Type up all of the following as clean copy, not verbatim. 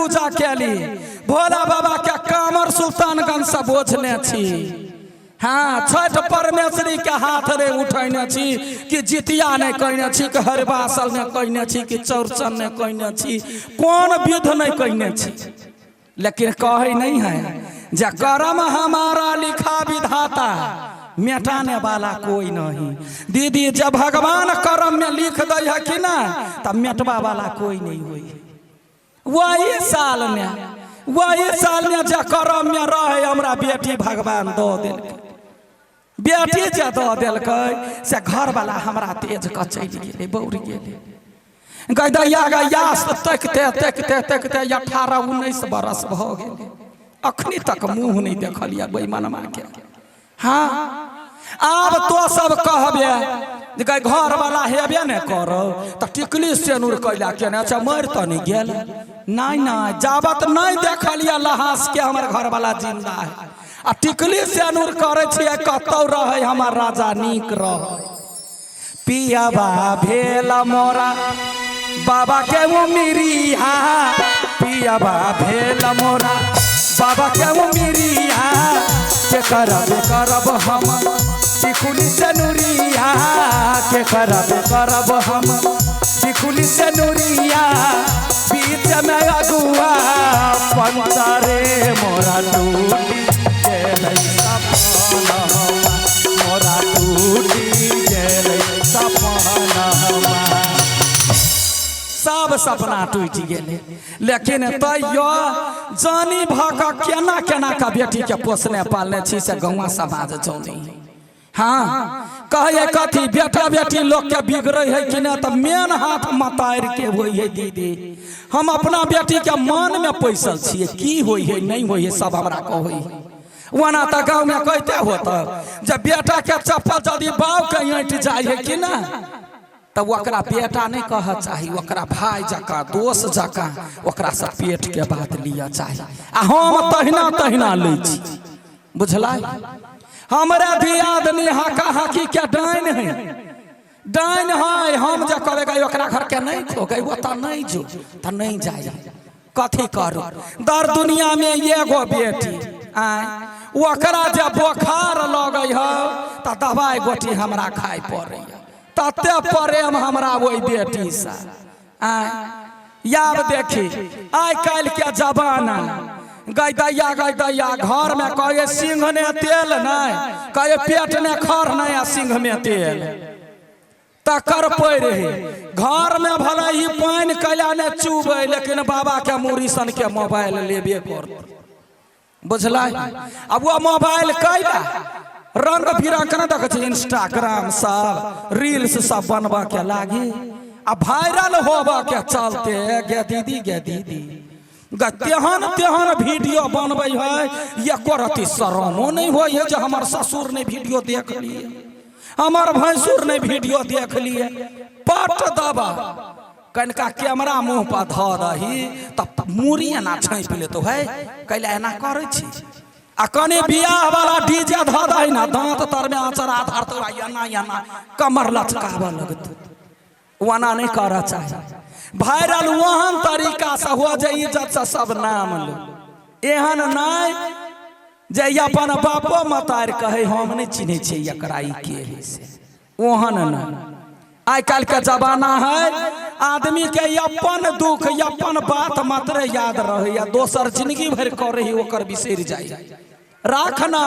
पूजा केली, भोला बाबा के कामर सुल्तानगंज से बोझने छी। हाँ, छठ परमेश्वरी के हाथ रे उठैने छी कि जितिया नहीं कहने छी, कि हरिवासल नहीं कहने छी, कि चौरचन नहीं कहने छी, कोन विध नहीं कहने छी, लेकिन कहे नहीं है जे कर्म हमारा लिखा विधाता मिटाने वाला कोई नहीं। दीदी, जब भगवान कर्म में लिख दे है कि ना, तब मिटवा वाला कोई नहीं हुई। वही साल में जे कर्म में रहे, हमरा बेटी भगवान दऽ देलकै। बेटी जे दऽ देलकै से घरवाला हमरा तेज कऽ चलि गेलै, बौर गेलै। गैदैया गैया तकिते तकिते तकिते 18-19 बरस भऽ गेलै, अखनी तक मुँह नहि देखलियै बेईमानमा के। हाँ, आब तो सब कहबे जे गै घरवाला हेबे ने करो तऽ टिकली सेनुर कैला केने अच्छा, मरि तऽ नहि गेल? नहि नहि, जाबत नहि देखलियै लहास के हमर घरवाला जिंदा है आ टिकली सेनुर करै छियै। कतौ रहै हमर राजा, नीक रहै। पियाबा भेल मोरा बाबा के उमिरिया, पियाबा भेल मोरा बाबा के उमिरिया, के करब करब हम टिकुली से नुरिया, के करब करब हम टिकुली से नुरिया, बीच में अगुआ पंचरे मोरा टूटी गेलै सपनवा, मोरा टूटी गेलै सपनवा। सब सपना टूटि गेलै, लेकिन तैयो जानी भऽ कऽ केना केना कऽ बेटीके पोसने पालने छी से गौवा समाज जानी। हाँ, कहै कथी, बेटा बेटी लोकके बिगड़ै है कि नहि, तऽ मेन हाथ मतारि के होइ है। दीदी, हम अपना बेटीके मनमे पैसल छियै, की होइ है, नहि होइ है, सब हमरा कहै है। ओना तऽ गाँवमे कहिते होत जे बेटाके चप्पल यदि बाबके ऐंठ जाइ है कि ना, तऽ ओकरा बेटा नहि कहऽ चाही, ओकरा भाय जकाँ, दोस्त जकाँ ओकरासँ पेटके बात लिअ चाही। आ हम तहिना तहिना लै छी, बुझलै? हमरा दियादनी हाका हाकी के डाइन है, डाइन है। हम जे कहबै गै ओकरा घर के नहि खो गै, ओतऽ नहि जो, तऽ नहि जाइ। कथी करू, दर दुनिया में एगो बेटी आय, ओकरा जे बोखार लगै है तऽ दवाइ गोटी हमरा खाइ पड़ैया। तते प्रेम हमरा ओहि बेटीसँ आय। याब देखी, आइ काल्हि के जमाना, गै दैया, गै दैया, घर में कहे सिंह ने तेल नहि, कहे पेट ने खर नहि आ सिंह में तेल तकर पड़ि है। घर में भले ही पानि कैला ने चूबै, लेकिन बाबा के मूड़ी सन के मोबाइल लेबे करत, बुझलै? अब वो मोबाइल कैला रंग बिरंग के ने देखै छी, इंस्टाग्राम सब, रील्स सब बनबऽ के लागी आ वायरल होबऽ के चलते। गे दीदी, गे दीदी गे, तेहन तेहन वीडियो बनबै है, एको रति शरमो नहि होइ है जे हमर ससुर नहि वीडियो देख लिए, हमर भैंसुर नहि वीडियो देख लिए। पट दबा कनिका कैमरा मुँह पर धऽ दही तऽ मूड़ी एना झाँपि लेतौ है, कैला एना करै छी? आ कनि बियाह वाला डीजे धऽ दही ने, दाँत तरमे अचरा धरतौ आ एना एना कमर लचकाबऽ लगतौ। ओना नहि करऽ चाही। वायरल ओहन तरीकासँ हो जे इज्जतसँ सब नाम लो, एहन नहि जे ई अपन बापो मतारि कहै हम नहि चिन्है छियै एकरा, ई के है से, ओहन नहि। आइ काल्हि के जमाना है, आदमी के अपन दुख, अपन बात मात्र याद रहैया, दोसर जिंदगी भरि करै है ओकर बिसरि जाइ। राखना,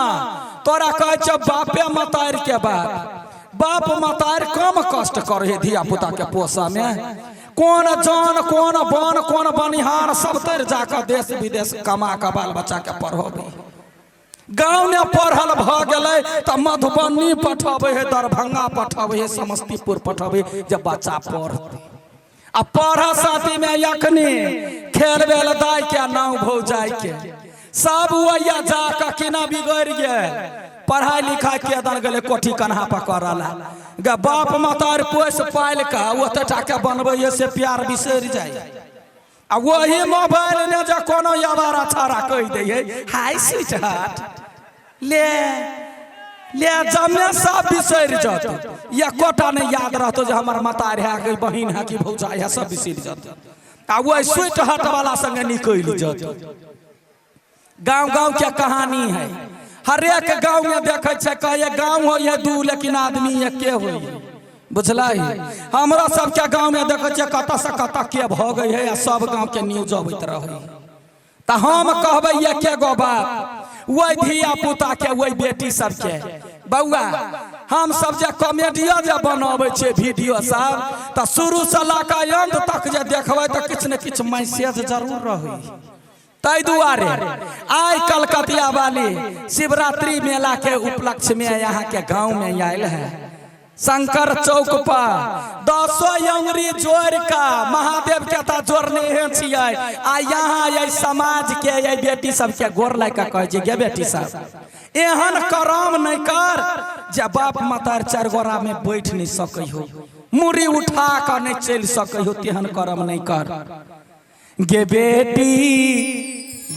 तोरा कहै छौ बापे मतारि के बात, बाप मतारि कम कष्ट करै है धिया पुता के पोसऽ मे? कोन जन, कोन बन, कोन बनिहार, सब तर जाकऽ देश विदेश कमा कऽ बाल बच्चा के पढ़बै। गाँवमे पढ़ल भऽ गेलै तऽ मधुबनी पठबै है, दरभंगा पठबै है, समस्तीपुर पठबै है जे बच्चा पढ़तै। आ पढ़ साथीमे अखनी खेल बेल दाय के नाव भौजाइ के सब ओइया जाकऽ केना बिगड़ि गेल। पढ़ाइ लिखाइ के दन गेलै कोठी कन्हा पर करऽ ला गे। बाप मतारि पोसि पालि कऽ ओते टाके बनबै से प्यार बिसरि जाइ। आ वही मोबाइल ने जे कोनो आवारा छाड़ा कहि दै है हाय स्वीट हार्ट, ले ले, जमे सब बिसरि जतौ, एकोटा नहि याद रहतौ जे हमर मतार है कि बहिन है कि भौजाई है, सब बिसरि जतौ। आ वही स्वीट हट वाला संगे निकलि जतौ। गांव गांव के कहानी है, हर एक गांव में देखे छै, कहे गांव होइए दू लेकिन आदमी एके होइए, बुझलै? हमरा सबके गांव में देखे छियै कतऽ से कतऽ के भऽ गई है, आ सब गांव के न्यूज अबैत रहै। तऽ हम कहबै एके गो बात वही धिया पुता के, वही बेटी सबके, बौआ हम सब जे कॉमेडियो जे बनबै छियै वीडियो सब, तऽ शुरू से लऽ कऽ अंत तक जे देखबै तऽ किछु ने किछु मैसेज जरूर रहै। ताहि दुआरे आइ कलकतिया वाली शिवरात्रि मेला के उपलक्ष्य में यहाँ के गांव में आयल है शंकर चौक पर दसो अंगुरी जोड़ का महादेव के तऽ जोड़ने हे छियै, आ यहाँ एहि समाज के एहि बेटी सबके गोर लागि कऽ कहै छियै, गे बेटी सब एहन करम नहि कर जे बाप मतार चारि गोरा में बैठ नहि सकै हो, मुड़ी उठा कऽ नहि चलि सकै हो, तेहन करम नहि कर। गे बेटी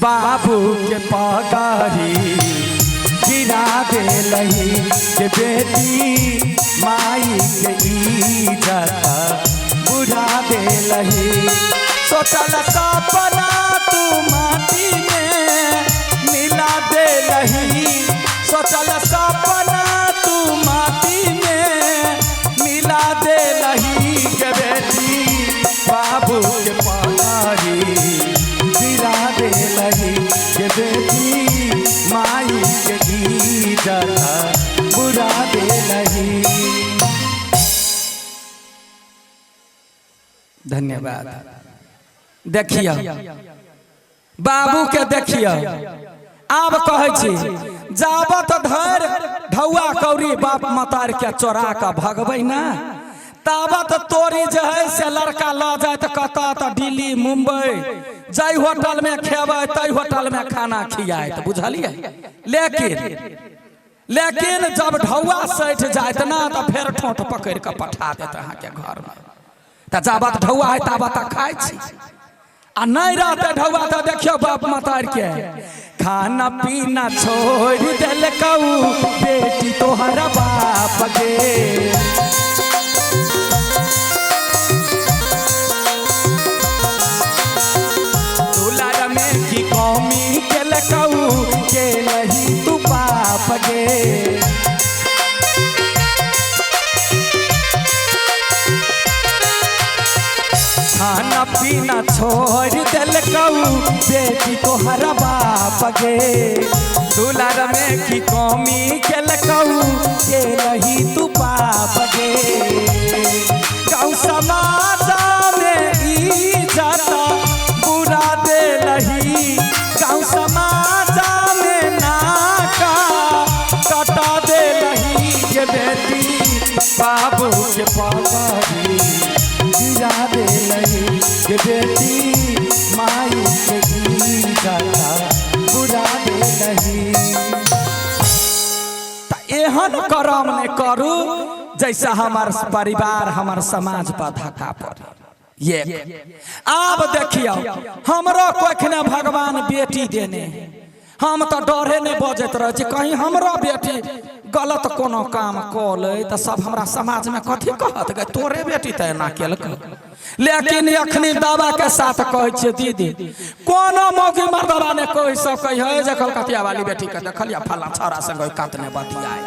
बाबू के पगड़ी गिरा देलही, गे बेटी माई के इज्जत बुझा देलही। सोचल सपना तू माटी में मिला देलही, सोचल सपना तू माटी में मिला देलही। गे बेटी बाबू के पगड़ी गिरा देलही, गे बेटी माई के इज्जत बुरा देलही। धन्यवाद। देखियौ बाबू के, देखियौ आब कहै छी, जाबत धरि ढौआ कौड़ी बाप मतार के चोरा कऽ भगबै ना, ताबत तोरी जे है से लड़का लऽ जायत कतऽ तऽ दिल्ली मुंबई, जाहि होटल में खेबै ताहि होटल में खाना खियायत, बुझलियै? लेकिन लेकिन जब ढौआ सठि जायत ना तऽ फेर ठोंठ पकड़ि कऽ पठा देत अहाँके घरमे। तऽ जाबत ढौआ है ताबत तक खाइ छी, आ नहि रहते ढौआ तऽ देखियौ बाप मतार के खाना पीना छोड़ि देलकौ बेटी तोहर बाप गे। दुलार में की कमी केलकौ के नहीं तू पाप गे। खाना पीना छोड़ देलकौ बेटी तोहर बाप गे, दुलार में की कमी केलकौ के नहीं तू पाप गे। गाँव समाज में इज्जत बुरा देलही, गाँव समाज में नाका कटा देलही। के बेटी बाबू के पगड़ी गिरा देलही, के बेटी माई के इज्जत बुरा देलही। तऽ एहन करम नहि करू जैसे हमार परिवार हमार समाज पर धक्का पड़े। ये आब देखियौ हमरो कोखने भगवान बेटी देने, हम तऽ डरे नहि बजैत रहै छी कहीं हमरो बेटी गलत कोनो काम कऽ लै तऽ सब हमरा समाजमे कथी कहत, गे तोरे बेटी तऽ एना केलकै। लेकिन अखनी दावा के साथ कहै छियै दीदी, कोनो मौगी मर्दबा नहि कहि सकै है जे कलकतिया वाली बेटी के देखलियै फलां छौड़ा संग ओहि कात नहि बतियाइत,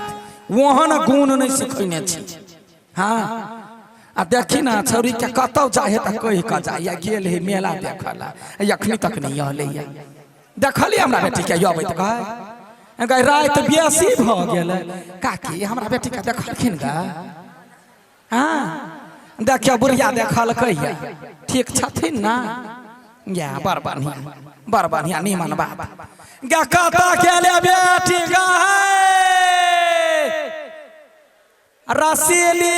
ओहन गुण नहि सिखैने छी। हाँ आ देखी ना छौड़ी के कतौ जाइ है तऽ कहि कऽ जाइए गेल है मेला देखऽ ला, अखनी तक नहि अलै। देखलियै हमरा बेटी के अबैत गए राति बेसी भऽ गेलै, काकी हमरा बेटी के देखलखिन गे? हाँ देखियौ बुढ़िया देखलकै ये, ठीक छथिन ना? या बड़ बढ़िया, बड़ बढ़िया, नीमन बात। गे कतऽ गेलै बेटी गे? रसीली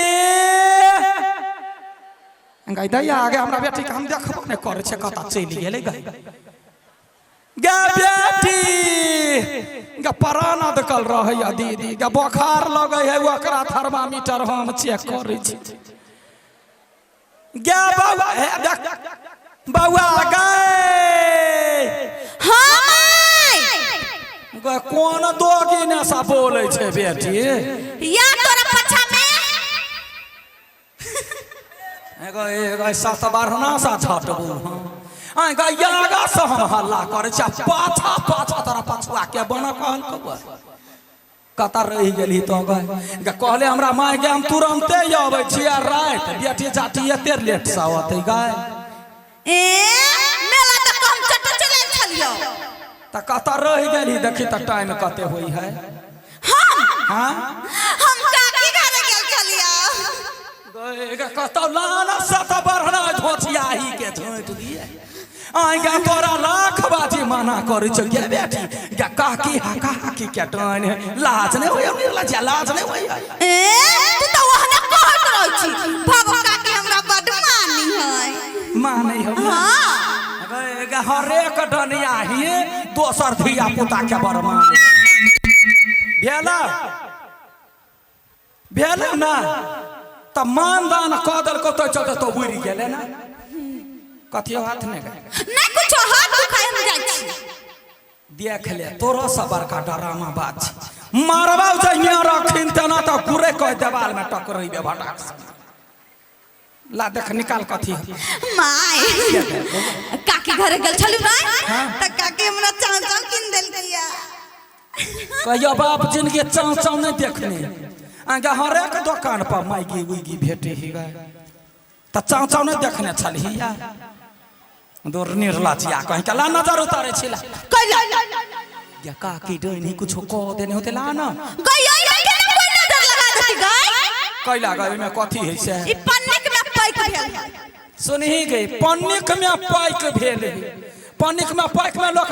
गै दैया गे हमरा बेटी के हम देखबो नहि करै छियै कतऽ चलि गेलै गै। गे बेटी गे प्राण अदकल रहैया दीदी गे, बोखार लगै है ओकरा थर्मामीटर हम चेक करै छी। गे बौआ हे देख बौआ गे। हाँ माय। गे कोन दोगी ने सा बोलै छै बेटी? या तोरा पछा में। एगो एगो सात बारहना सा झटबू। हँ आइ गे, आगा से हम हल्ला करै छी आ पाछा पाछा तोरा पछुआ के बना कहल कौआ। कतऽ रहि गेलही तो गए? गे कहले हमरा माय गे, हम तुरन्ते अबै छी आ राति बेटी जाटी एते लेट से अतै गए। ए मेला तक हम चट चले छलियो। तऽ कतऽ रहि गेलही? देखी तऽ टाइम कते होइ है। हम? हाँ। हम काकी घरे गेल छलियो। गए गे, कतऽ लाना सत बढ़ना झोचियाही के झोंटि दिए। आइ गे, तोरा लाख बाजी मना करै छौ गे बेटी गे, काकी हाका हाकी के डाइन है, लाज नहि होइए निर्लज्जा, लाज नहि होइए? ए तू तऽ ओहने कहैत रहै छी। भगो, काकी हमरा बड मानी है। मानै हौ? हाँ। गे गे, हरेक डनिया ही दोसर धिया पुता के बड़ मानै भेल भेल ना। तऽ मानदान कऽ देलकौ तो चलते तो उड़ि गेलै ना। कथियो हाथ नहि गए? नहीं कुछो, हाथ दुखाय, हम जाइ छी। देख ले, तोरो से बड़का डरामा बात छै। मारबा जहिया रखिन तेना तऽ गुरे कह देवाल में टकरेबे भटाक से। ला देख, निकाल कथी है। माय, काकी घरे गेल छलू ना, तऽ काकी हमरा चाव चाव कीन देलकिया। कहियो बाप जिनगी चाव चाव नहि देखने। अहाँके हरेक दोकान पर मैगी उगी भेटे ही गए, तऽ चाव चाव नहि देखने छलही? दूर निर्लजिया कहीं के, ला नजर उतारे छिला। कैला? या काकी डोनी कुछो कह देने होते, ला ना। गई आई में केना कोई नजर लगा देती गई? कैला गई? ओहिमे कथी है से? ई पन्निक में पैक भेल है। सुनही गई, पन्निक में पैक भेल है, पन्निक में पैक में लोक